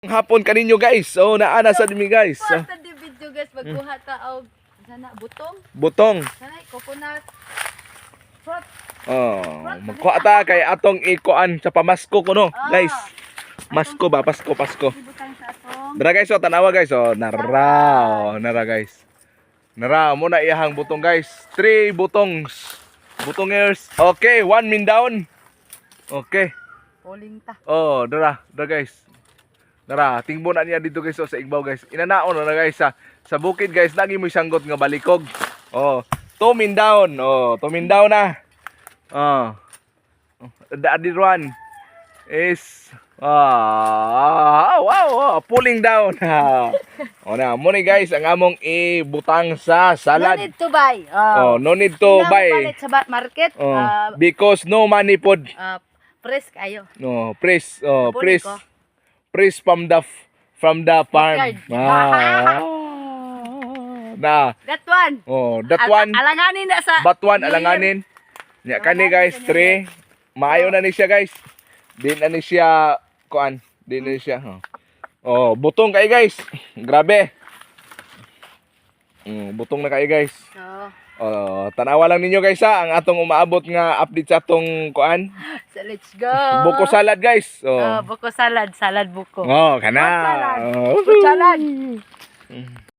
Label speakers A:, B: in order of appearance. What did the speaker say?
A: Hapon kaninyo, guys. Oh, naa na sad mi, guys. Oh,
B: Basta di video, guys, magkuha ta og sana butong,
A: butong.
B: Sana coconut. Fruit.
A: Oh, magkuha ta kay atong ikuan sa pamasko kuno, guys. Masko ba? Pasko, Pasko.
B: Ibutang sa atong
A: Dara, guys, oh, tanawa, guys, oh, nara, oh, nara, guys. Nara, mo na iyahang butong, guys. Three butongs. Butongers. Okay, one min down. Okay.
B: Pulling ta.
A: Oh, dara, dara, guys. Dara, tingbo na niya dito, guys, oh, sa igbaw, guys. Inanaon na guys sa bukid, guys, lagi mo sanggot nga balikog. Oh, two min down. Oh, two min down na. Oh. The other one is wow, oh, pulling down. Oh na, mo ni, guys, ang among ibutang sa
B: No
A: salad.
B: need to buy.
A: Oh, no need to
B: Kailangan
A: buy.
B: palit sa market.
A: Oh,
B: Ah,
A: because no money pod.
B: Ah, press kayo.
A: No, press, oh,
B: Nabuli
A: press.
B: ko.
A: Press from the farm.
B: Backyard.
A: Ah. Na.
B: That one.
A: Oh, that one.
B: Alanganin na sa
A: But one
B: New Year.
A: Alanganin. Nya kani, guys, three. Maayo na ni siya, guys. Di na ni siya kuan, di na ni siya. Oh, oh, butong kay, guys. Grabe. Butong na kay, guys.
B: So,
A: Oh, tanawa lang ninyo, guys, ha, ang atong umaabot nga update sa atong kuan.
B: So let's go.
A: Buko salad, guys.
B: Oh,
A: Oh.
B: buko salad, salad buko.
A: Oh, kana.
B: Fruit salad.
A: Oh.
B: Fruit salad.